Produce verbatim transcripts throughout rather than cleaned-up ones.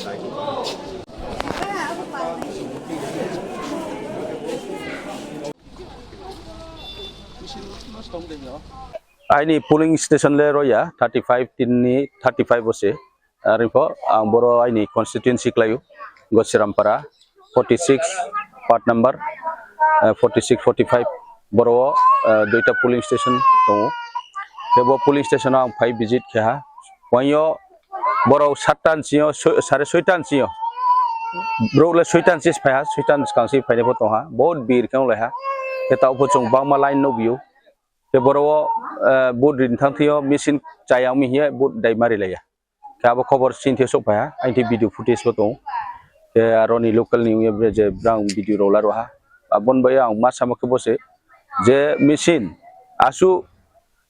Aini polling station le roya thirty five, tini thirty five bose. Arifo ang boro aini constituency klaio, Gosirampara, forty six, part number, eh, forty six, forty five, boro, eh, duita polling station tongo. Tebo polling station ang phai visit kheha. Wayo boro sattan sio, soi-, sare soitan sio. Bro le soitan sis phaiha, soitan skang si phaine bo tongha. Bahut bir khe laiha. Khe tao bo chwng bangma line no bio. Te boro, eh, vote rin thang thio machine chayang mi hiya vote dai mari laiya. Khe abo khobor chinthio sok phaiha, aini video footage bo tongo. Khe aroni local ni wngya bre je brang video rok laro ha. Aboni bai ang ma sama khe bose je machine asu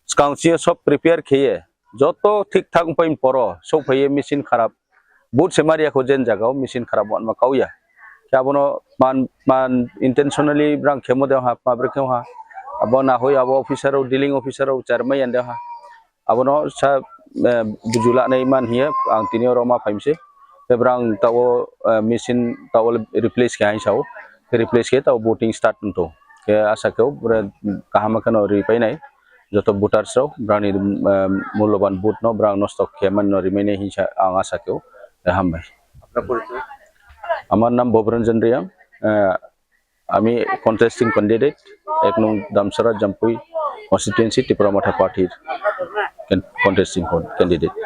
skang chio sob prepare kheye joto thik thak wngpai poro sok phaiye machine kharap vote se mari yakho jen jaga o machine kharap wanma kauya. Khe abono man, man intentionally brang khemo de ha, ma bre khe ha. Abo na hoi abo officer rok, dealing officer rok, chairman yan de ha. Abono sa, eh, bujula nai man hiya, ang tini oro ma phaimse. Te brang tao, eh, machine tao replace khe hain sao. Te replace khe tao voting start wngto. Khe asa khe bre kaham kheno ri painai. Joto voters rok brani, eh, mulloban vote no brang nosto khe man no rimai nai hinsa ang asa khe. Eh, hambai. আপনার পরিচয়? আমার নাম ভবরঞ্জন রিয়াং। আহ, আমি contesting candidate, এক নং দামসারা জাম্পুই constituency, ত্রিপুরা মথা পার্টির can-, contesting con-, candidate।